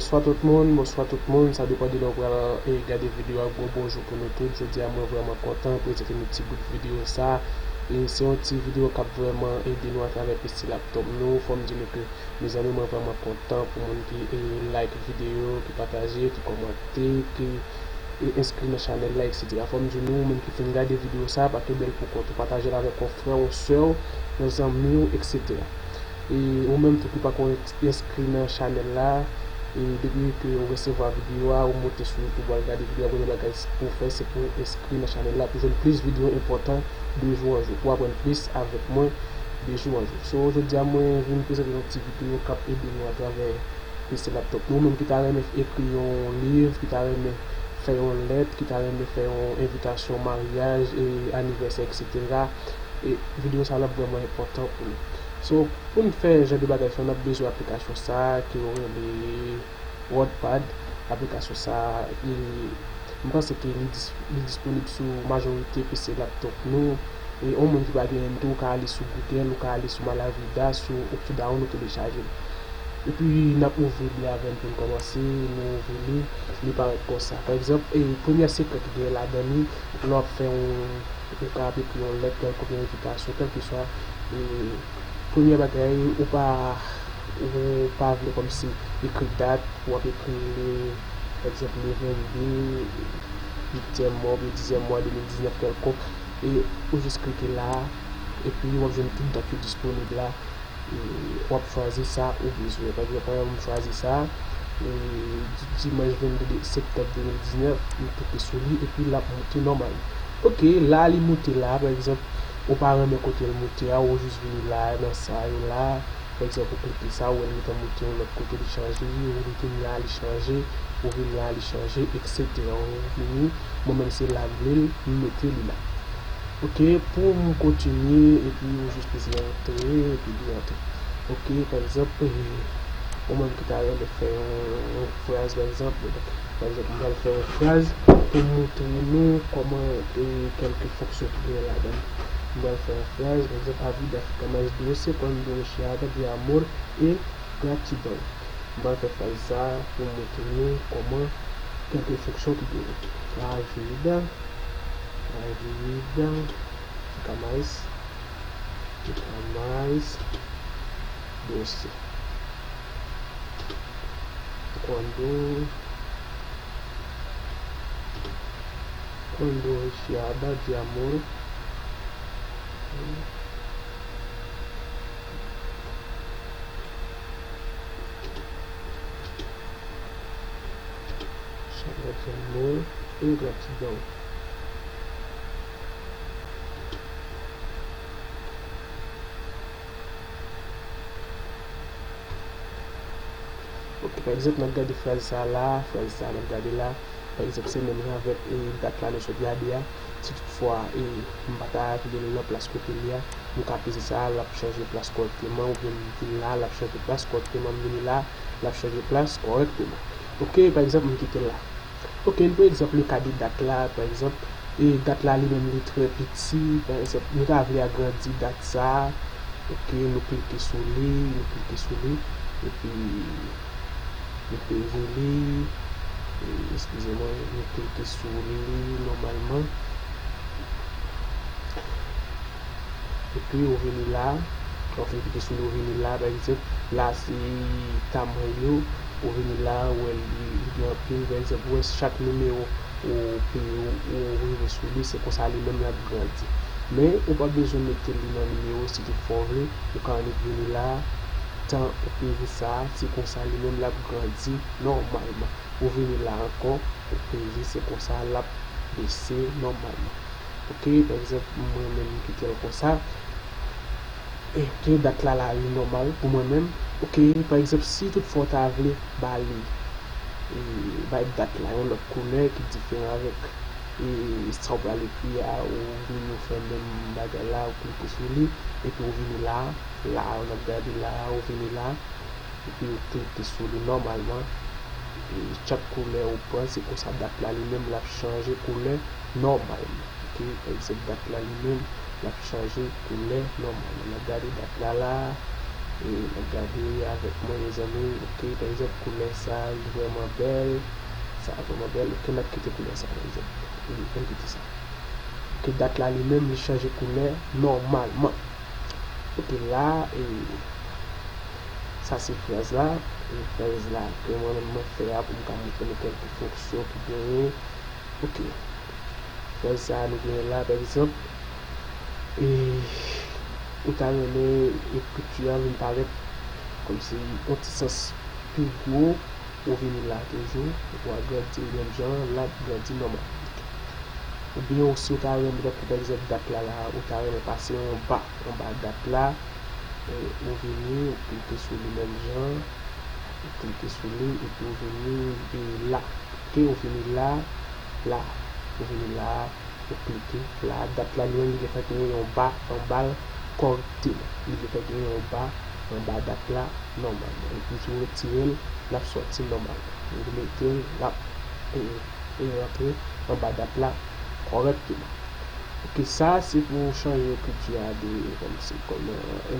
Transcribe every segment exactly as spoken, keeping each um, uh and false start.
Bonswa tout moun, bonswa tout moun, sa depann de lè w pral e, gade videyo a, gwo bonjou pou nou tout. Jodi a mwen vrèman kontan prezante nou ti bout videyo sa. E se yon ti videyo k ap vrèman ede nou atravè P C laptop nou. Fò m di nou ke, mezanmi, mwen vrèman kontan pou moun ki e, like videyo, ki pataje, ki kòmante, ki e, enskri nan chanèl la, etsetera. Fò m di nou, ou menm ki fin gade videyo sa, pa kenbe l pou kont ou, pataje l avèk yon frè, yon sè w, yon zanmi w, etsetera. E ou menm tou ki pako enskri nan chanèl la, e depi ke ou resevwa videyo a, ou moute sou YouTube, ou al gade videyo a, premye bagay pou w fè, se pou w enskri nan chanèl la, pou w jwenn plis videyo enpòtan de jou an jou, pou w aprann plis avèk mwen de jou an jou. So, jodi a, mwen vin prezante yon ti videyo k ap ede nou atravè P C laptop nou. Ou menm ki ta renmen ekri yon liv, ki ta renmen fè yon lèt, ki ta renmen fè yon envitasyon maryaj, e anivèsè, etsetera. E videyo sa l ap vrèman enpòtan pou nou. So, pou n fè jan de bagay sa, n ap bezwen aplikasyon sa a ke yo rele WordPad. Aplikasyon sa a, e, m panse ke li dis-, li disponib sou majorite P C laptop nou. E yon moun ki pa genyen l tou, ou ka ale sou Google, ou ka ale sou Malavida, sou Uptodown, ou telechaje l. Epi, n ap ouvri li avè l pou n kòmanse, nou ouvri li, li parèt konsa. Pa egzanp, e, premyè sekrè ki genyen ladan li, lè w ap fè yon, ou ka ap ekri yon lèt kèlkonk, yon envitasyon, kèlkeswa, e, premyè bagay, ou pa, ou pa vle kòmsi ekri dat, w ap ekri le, pa egzanp, le vennde uityèm mwa oubyen dizyèm mwa de mil diznèf kèlkonk, e ou jis klike la, epi w ap jwenn tout dat yo disponib la, e w ap chwazi sa ou bezwen. Pa egzanp, mwen, m chwazi sa, e di-, dimanch vennde septanm de mil diznèf, m klike sou li, epi l ap moute nòmal. Oke, la li moute la, pa egzanp, ou pa renmen kote l moute a, ou jis vini la, nan sa yo la, pa egzanp, ou klike sa, ou wè l gentan moute yon lòt kote, li chanje, ou retourne la, li chanje, ou vin la, li chanje, etsetera. Ou vini, mwen menm se la m vle l, m mete li la. Oke, pou m kontinye, epi ou jis peze antre, epi li antre. Oke, pa egzanp, e, ou menm ki ta renmen fè yon, yon fraz, pa egzanp, pa egzanp, m pral fè yon fraz pou m montre nou kòman, e, kèlke fonksyon ki genyen ladan l. M pral fè yon fraz, pa egzanp, a vida fica mais doce quando enche a aba de amor e gratidão. M pral fè fraz sa pou m montre nou kòman kèlke fonksyon ki genyen. A vida, a vida fica mais, fica mais doce quando, quando enche a aba de amor, cheia de amor e gratidão. Oke, pa egzanp, n ap gade fraz sa la, fraz sa n ap gade la. Pa egzanp, se menm jan avèk, e, dat la nou sot gade a. Si toutfwa, e, m pa ta vle l nan plas kote l ye a, m ka peze sa, l ap chanje plas kòrèkteman, oubyen m vin la, l ap chanje plas kòrèkteman, m vini la, l ap chanje plas kòrèkteman. Oke, pa egzanp, m kite l la. Oke, n pran egzanp le ka de dat la, pa egzanp, e dat la li menm li trè piti, pa egzanp, nou ta vle agrandi dat sa a, oke, nou klike sou li, nou klike sou li, epi nou peze li, e, eskize mwen, nou klike sou li nòmalman. Epi ou vini la, lè w fin klike sou li, ou vini la, pa egzanp, la se tamay yo, ou vini la, ou wè li, li gen anpil, pa egzanp, ou wè chak nimewo ou pi, ou, ou rive sou li, se konsa li menm l ap grandi. Men, ou pa bezwen mete li nan nimewo, si toutfwa w vle, ou ka annik vini la, tan ou peze sa, se konsa li menm l ap grandi nòmalman. Ou vini la ankò, ou peze, se konsa l ap bese nòmalman. Oke, pa egzanp, mwen menm m kite l konsa. Oke, dat la la li nòmal pou mwen menm. Oke, pa egzanp, si toutfwa w ta vle ba li, e, bay dat la yon lòt koulè ki diferan avèk, e, sa w pral ekri a, ou vini ou fè menm bagay la, ou klike sou li, epi ou vini la, la, n ap gade la, ou vini la, epi ou klike sou li nòmalman. E chak koulè ou pran, se konsa dat la li menm l ap chanje koulè nòmalman. Oke, pa egzanp, dat la li menm l ap chanje koulè nòmalman. N ap gade dat la la. E n ap gade avèk mwen, mezanmi. Ok, pa egzanp, koulè sa a, li vrèman bèl. Sa a vrèman bèl. Ok, n ap kite koulè sa a, pa egzanp. E n kite sa. Ok, dat la li menm, li chanje koulè nòmalman. Ok, la, e sa se fraz la. E fraz la ke mwen menm mwen fè a pou m ka montre nou kèlke fonksyon ki genyen. Ok. Fraz sa a nou genyen la, pa egzanp, e ou ta renmen ekriti a vin parèt kòmsi yon ti sans pi gwo, ou vini la toujou, ou agrandi l menm jan, l ap grandi nòmal. Oubyen ou, si ou ta renmen, tankou pa egzanp dat la la, ou ta renmen pase yon ba anba dat la, e ou vini, ou klike sou li menm jan, ou klike sou li, epi ou vini, e la. Ok, ou vini la, la. Ou vini la, ou klike la. Dat la li menm, li gentan genyen yon ba anba l kòrèkteman. Li gentan genyen yon ba anba dat la nòmalman. Epi si w retire l, l ap sòti nòmalman. Ou mete l, l ap, e, e rantre anba dat la kòrèkteman. Ok, sa se pou chanje ekriti a de, kòmsi, kòman, e,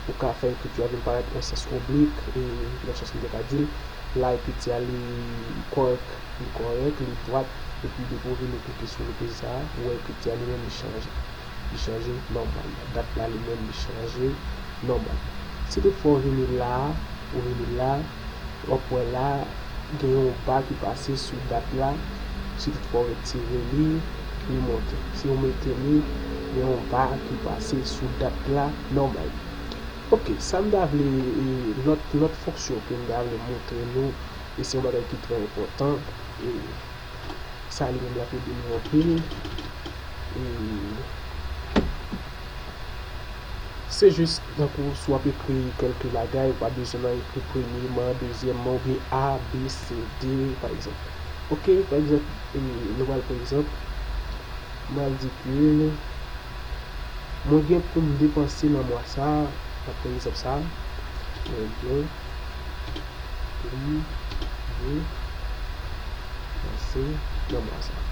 ou ka fè ekriti a vin parèt yon sans oblik, e, nan sans nou te ka di l, la ekriti a li kòrèk, li kòrèk, li dwat, epi depi w vini klike sou lopeze sa a, ou wè ekriti a li menm li chanje. Li chanje nòmalman. Dat la li menm li chanje nòmalman. Si toutfwa w vini la, ou vini la, w ap wè la, gen yon ba ki pase sou dat la. Si toutfwa w retire li, li monte. Si w mete li, gen yon ba ki pase sou dat la nòmalman. Ok, sa m ta vle, e, lòt, lòt fonksyon ke m ta vle montre nou, e se yon bagay ki trè enpòtan, e sa li menm l ap ede nou anpil. E se jis tankou si w ap ekri kèlke bagay, ou pa bezwen nan ekri premyeman, dezyèmman, oubyen A, B, C, D, pa egzanp. Ok, pa egzanp, e, nou pral, pa egzanp, m pral di ke mwen gen pou m depanse nan mwa sa a, pa egzanp sa, mwen gen pou m depanse nan mwa sa a.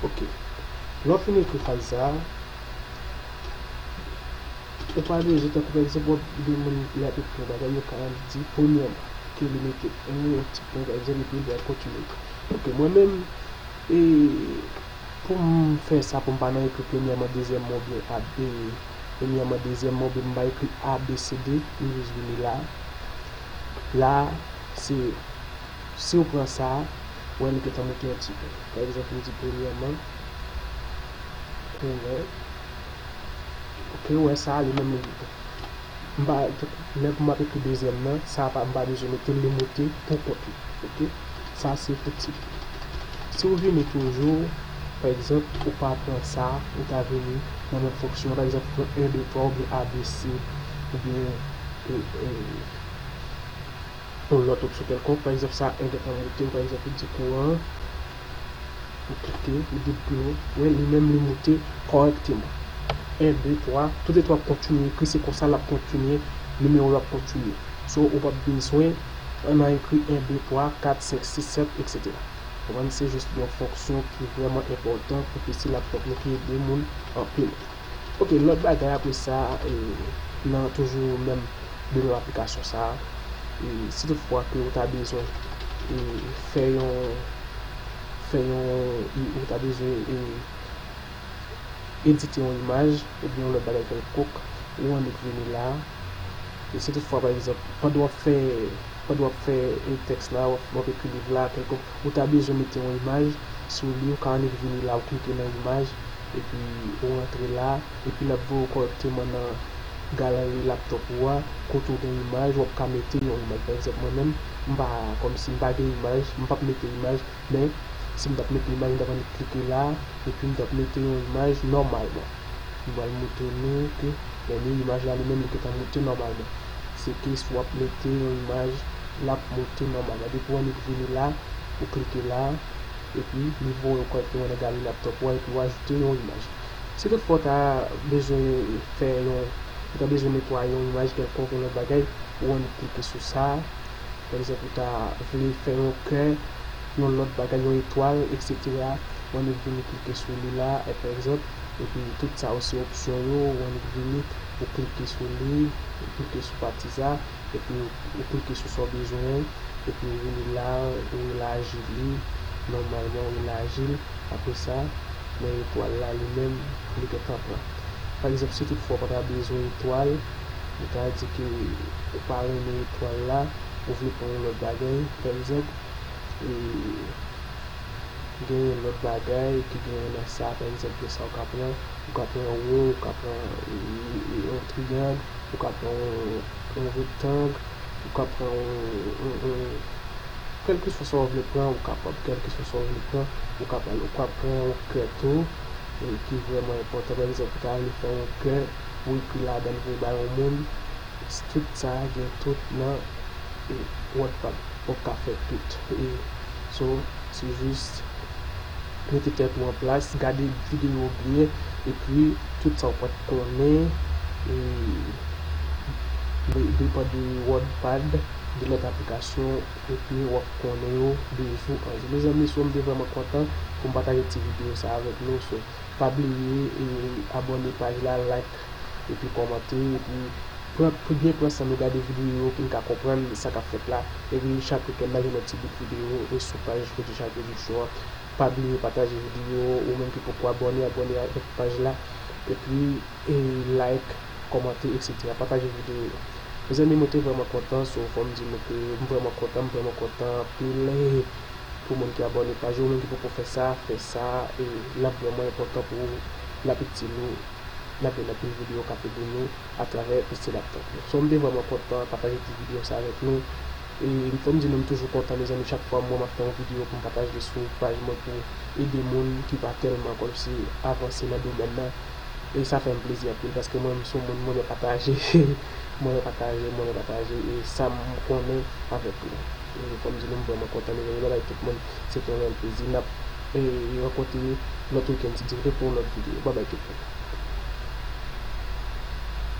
Ok. Lè w fin ekri fraz sa a, ou pa bezwen, tankou pa egzanp, w ap gen moun lè y ap ekri yon bagay, yo ka di premyèman, ke li mete yon, yon ti pwen, pa egzanp, epi l pral kontinye. Ok, mwen menm, e, pou m fè sa, pou m pa nan ekri premyèman, dezyèmman, oubyen A, e, premyèman, dezyèmman, oubyen m pa ekri A, B, C, D, m jis vini la. La, se, si w pran sa, w wè li gentan moute yon ti pwen. Pa egzanp, m di premyèman, koulè. Ok, ou wè sa, li menm li moute. M pa, lè pou m ap ekri dezyèm nan, sa pa, m pa bezwen mete l, li moute pou kont li. Ok? Sa se pou ti. Si w vini toujou, pa egzanp, ou pa pran sa, ou ta vini nan menm fonksyon an, pa egzanp, ou pran en, de, twa, oubyen A B C, oubyen, e, e, yon lòt opsyon kèlkonk, pa egzanp, sa en gentan moute, pa egzanp, ou di kouran, ou klike, ou di dlo, wè, li menm li moute kòrèkteman. En, de, twa, tout etwa ap kontinye ekri, se konsa l ap kontinye, nimewo yo ap kontinye. So, ou p ap bezwen nan ekri en, de, twa, kat, senk, sis, sèt, etsetera. Konprann, se jis yon fonksyon ki vrèman enpòtan pou piti laptop nou, ki ede moun anpil. Ok, lòt bagay apre sa, e, nan toujou menm de menm aplikasyon sa a, e, si toutfwa ke ou ta bezwen, e, fè yon, fè yon, e, ou ta bezwen, e, edite yon imaj, oubyen yon lòt bagay kèlkonk, ou annik vini la. E si toutfwa, pa egzanp, pandan w ap fè, pandan w ap fè, e, tèks la, w ap, w ap ekri liv la, kèlkonk, ou ta bezwen mete yon imaj sou li, ou ka annik vini la, ou klike nan imaj, epi ou rantre la, epi l ap voye w kòrèkteman nan galri laptop ou a, kote w gen imaj, w ap ka mete yon imaj. Pa egzanp, mwen menm, m pa, kòmsi m pa gen imaj, m p ap mete imaj, men si m t ap mete imaj, m t ap annik klike la, epi m t ap mete yon imaj nòmalman. M pral montre nou ke, men li, imaj la li menm li gentan moute nòmalman. Se ke si w ap mete yon imaj, l ap moute nòmalman. Depi w annik vini la, ou klike la, epi li voye w kòrèkteman nan galri laptop ou a, epi w ajoute yon imaj. Si toutfwa w ta bezwen fè yon, ou ta bezwen netwaye yon imaj kèlkonk, yon lòt bagay, ou annik klike sou sa. Pa egzanp, ou ta vle fè yon kè, yon lòt bagay, yon etwal, etsetera. Ou annik vini klike sou li la, e pa egzanp, Epi tout sa yo se opsyon yo, ou annik vini, ou klike sou li, ou klike sou pati sa, epi ou klike sou sa w bezwen an, epi ou vini la, ou elaji li, nòmalman ou elaji l, apre sa, men etwal la li menm, li gentan pran. Pa egzanp, si toutfwa w pa ta bezwen etwal, nou ta di ke ou pa renmen etwal la, ou vle pran yon lòt bagay, pa egzanp, e, gen yon lòt bagay ki genyen nan sa, pa egzanp, gen sa ou ka pran, ou ka pran yon won, ou ka pran yon triyang, ou ka pran yon, yon rektang, ou ka pran yon, yon, yon, kèlkeswa sa w vle pran, ou kapab, kèlkeswa sa w vle pran, ou kapab, ou ka pran yon kè tou, e ki vrèman enpòtan. Pa egzanp, ou ta vle fè yon kè, ou ekri ladan l, voye bay yon moun, tout sa gen tout nan, e, WordPad. Ou ka fè tout. E, so, se jis mete tèt ou an plas, gade videyo byen, epi tout sa w pa t konnen, e, de-, depann de WordPad, de lòt aplikasyon, epi w ap konnen yo de jou an jou. Mezanmi, so m te vrèman kontan pou m pataje ti videyo sa avèk nou. So, pa bliye, e, abòne paj la, like, epi kòmante, epi pran, byen pran san nou gade videyo yo pou n ka konprann sa k ap fèt la. Epi chak wikenn n a gen yon ti bout videyo e sou paj Freddy Charles Production an. Pa bliye pataje videyo, ou menm ki poko abòne, abòne avèk paj la. Epi, e, like, kòmante, etsetera. Pataje videyo yo. Mezanmi, mwen te vrèman kontan, so fò m di nou ke m vrèman kontan, m vrèman kontan anpil, e, pou moun ki abòne paj yo, ou menm ki poko fè sa, fè sa, e l ap vrèman enpòtan pou w, l ap itil ou, n ap jwenn anpil videyo k ap ede nou atravè pastè laptop yo. So, m te vrèman kontan pataje ti videyo sa avèk nou. E fò m di nou, m toujou kontan, mezanmi, chak fwa m wè m ap fè yon videyo pou m pataje sou paj mwen pou ede moun ki pa tèlman kòmsi avanse nan domèn nan. E sa fè m plezi anpil, paske mwen, m se yon moun, mwen renmen pataje, mwen renmen pataje, mwen renmen pataje, e sa m konnen avèk nou. E fò m di nou, m vrèman kontan, mezanmi, babay tout moun, se te yon reyèl plezi. N ap, e, rankontre lòt wikenn, si Dye vle, pou yon lòt videyo. Babay tout moun.